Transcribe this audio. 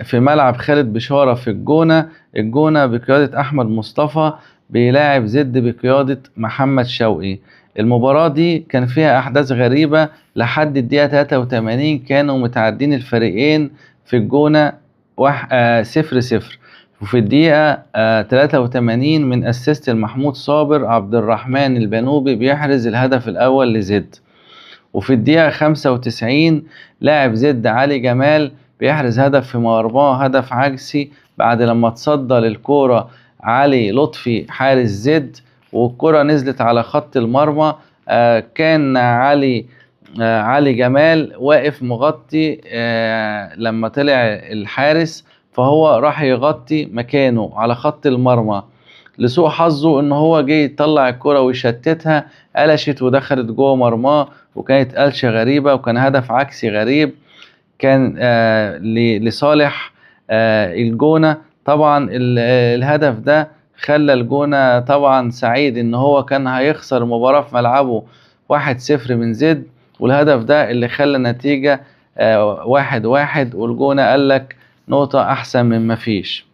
في ملعب خالد بشارة في الجونة. الجونة بقيادة أحمد مصطفى بيلاعب زد بقيادة محمد شوقي. المباراة دي كان فيها أحداث غريبة لحد الدقيقة 83، كانوا متعدين الفريقين في الجونة 0-0. وفي الدقيقة 83 من assist المحمود صابر عبد الرحمن البنوبي بيحرز الهدف الأول لزد. وفي الدقيقة 95 لاعب زد علي جمال بيحرز هدف في مرماه، هدف عكسي بعد لما تصدى للكورة علي لطفي حارس زد، والكرة نزلت على خط المرمى. كان علي جمال واقف مغطي لما طلع الحارس، فهو راح يغطي مكانه على خط المرمى. لسوء حظه ان هو جه يطلع الكرة ويشتتها، قلشت ودخلت جوه مرماه، وكانت قلشة غريبة وكان هدف عكسي غريب كان لصالح الجونة. طبعا الهدف ده خلى الجونة طبعا سعيد ان هو كان هيخسر مباراة في ملعبه 1-0 من زد، والهدف ده اللي خلى النتيجة 1-1، والجونة قال لك نقطة احسن من ما فيش.